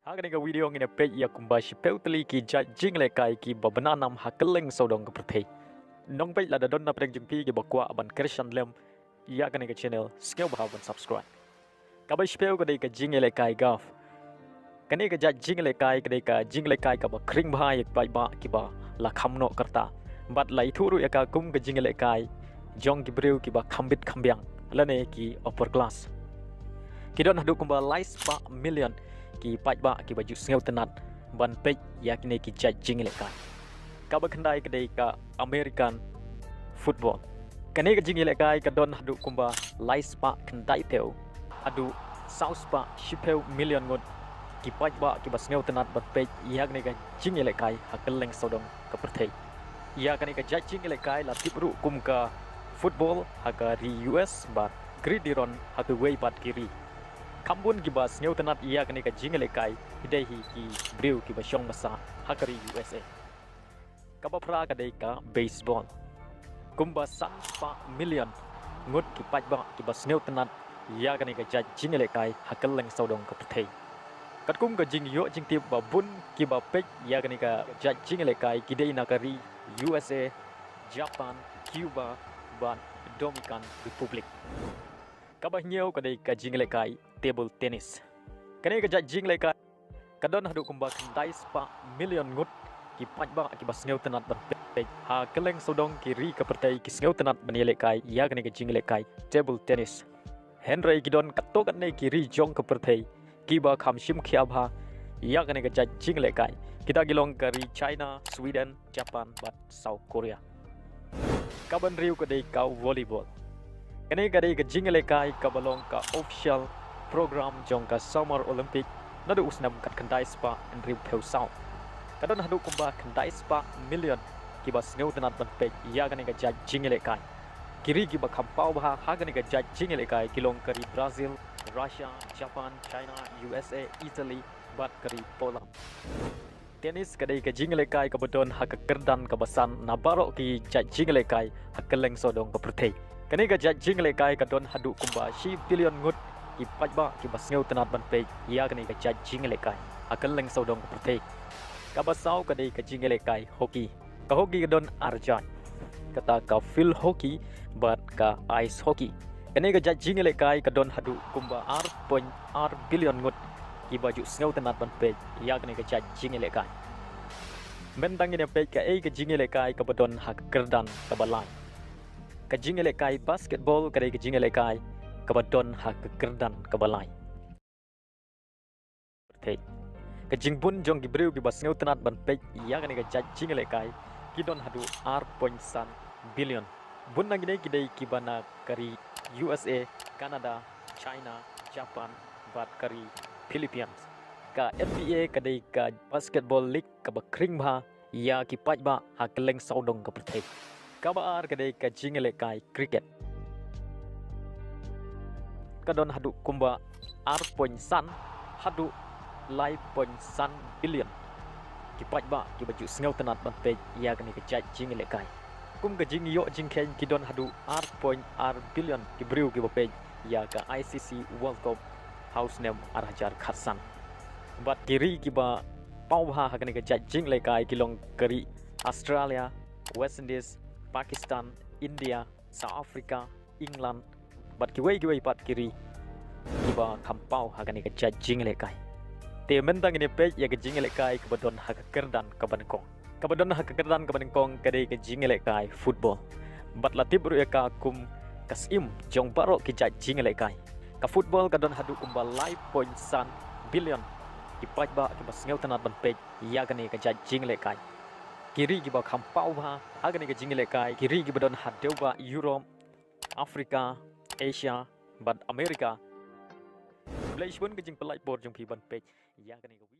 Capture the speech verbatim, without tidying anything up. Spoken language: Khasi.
Ha kane ka video ngin ïa peit ïa kumba shiphew tylli ki jait jingïalehkai kiba bna nam ha kylleng sawdong ka pyrthei. Nongpeit, lada don na pdeng jong phi kiba kwah ban kyrshan lem ïa kane ka channel, sngewbha ban subscribe. Kaba shiphew ka dei ka jingïalehkai golf. Kane ka jait jingïalehkai ka dei ka jingïalehkai kaba khring bha ïa ki paidbah kiba la kham noh ka rta, bad la ithuh ruh ïa ka kum ka jingïalehkai jong ki briew kiba kham bit kham biang lane ki upper class. Ki don haduh kumba lai spah million ki paidbah kiba ju sngewtynnat ban peit ïa kine ki jait jingïalehkai. Kaba khyndai ka dei ka American football. Kane ka jingïalehkai ka don haduh kumba lai spah khyndai phew haduh saw spah shiphew million ngut ki paidbah kiba sngewtynnat ban peit ïa kane ka jingïalehkai ha kylleng sawdong ka pyrthei. Ïa kane ka jait jingïalehkai la tip ruh kum ka football ha ka ri U S bad kri diron ha kiwei pat ki ri. Kham bun kiba sngewtynnat ïa kane ka jingïalehkai ki dei hi ki briew kiba shong basa ha ka ri U S A. Kaba phra ka dei ka baseball. Kumba san spah million ngut ki paidbah kiba sngewtynnat ïa kane ka jait jingïalehkai ha kylleng sawdong ka pyrthei. Katkum ka jingïoh jingtip ba bun kiba peit ïa kane ka jait jingïalehkai ki dei na ka ri U S A, Japan, Cuba bad Dominican Republic. Kaba hynñiew ka dei ka jingïalehkai table tennis. Kane ka jait jingïalehkai ka don haduh kumba khyndai spah million ngut ki paidbah kiba sngewtynnat ban peit. Ha kylleng sawdong ki ri ka pyrthei ki sngewtynnat ban ïalehkai ïa kane ka jingïalehkai table tennis. Hynrei ki don katto katne ki ri jong ka pyrthei kiba kham shim khia bha ïa kane ka jait jingïalehkai. Kita ki long ka ri China, Sweden, Japan bad South Korea. Kaba hynriew ka dei ka volleyball. Kane ka dei ka jingïalehkai kaba long ka official program jong ka Summer Olympic naduh u snem khatkhyndai spah hynriewphew saw. Ka don haduh kumba khyndai spah million kiba sngewtynnat ban peit ïa kane ka jait jingïalehkai. Ki ri kiba kham paw bha ha kane ka jait jingïalehkai ki long ka ri Brazil, Russia, Japan, China, U S A, Italy bad ka ri Poland. Tennis ka dei ka jingïalehkai kaba don ha ka kyrdan kaba san na baroh ki jait jingïalehkai ha kylleng sawdong ka pyrthei. Kane ka jait jingïalehkai ka don haduh kumba shi billion ngut ki paidbah kiba sngewtynnat ban peit ïa kane ka jait jingïalehkai ha kylleng sawdong ka pyrthei. Kaba saw ka dei ka jingïalehkai hockey. Ka hockey ka don ar jait, kata ka field hockey bad ka ice hockey. Kane ka jait jingïalehkai ka don haduh kumba ar point ar billion ngut kiba ju sngewtynnat ban peit ïa kane ka jait jingïalehkai. Mynta ngin ïa peit kaei ka jingïalehkai kaba don ha ka kyrdan kaba lai. Ka jingïalehkai basketball ka dei ka jingïalehkai kaba don ha ka kyrdan kaba lai. Ka jingbun jong ki briew kiba sngewtynnat ban peit ïa kane ka jait jingïalehkai ki don haduh ar point san billion. Bun na kine ki dei kiba na ka ri U S A, Canada, China, Japan bad ka ri Philippines. Ka N B A ka dei ka basketball league kaba khring bha ïa ki paidbah ha kylleng sawdong ka pyrthei. Kaba ar ka dei ka jingïalehkai cricket. Ka don haduh kumba ar point san haduh lai point san billion ki paidbah kiba ju sngewtynnat ban peit ïa kane ka jait jingïalehkai. Kum ka jingïoh jingkheiñ ki don haduh ar point ar billion ki briew kiba peit ïa ka I C C World Cup ha u snem ar hajar khatsan. Bad ki ri kiba paw bha ha kane ka jait jingïalehkai ki long ka ri Australia, West Indies, Pakistan, India, South Africa, England bad kiwei kiwei pat ki ri kiba kham paw ha kane ka jait jingïalehkai. Te mynta ngin ïa peit ïa ka jingïalehkai kaba don ha ka kyrdan kaba nyngkong. Kaba don ha ka kyrdan kaba nyngkong ka dei ka jingïalehkai football. Bad la tip ruh ïa ka kum ka syiem jong baroh ki jait jingïalehkai. Ka football ka don haduh kumba lai point san billion ki paidbah kiba sngewtynnat ban peit ïa kane ka jait jingïalehkai. Ki ri kiba kham paw bha ha kane ka jingïalehkai ki ri kiba don ha dewbah Europe, Africa, Asia bad America. Khublei shibun ka jingpynlait por jong phi ban peit ïa kane ka video.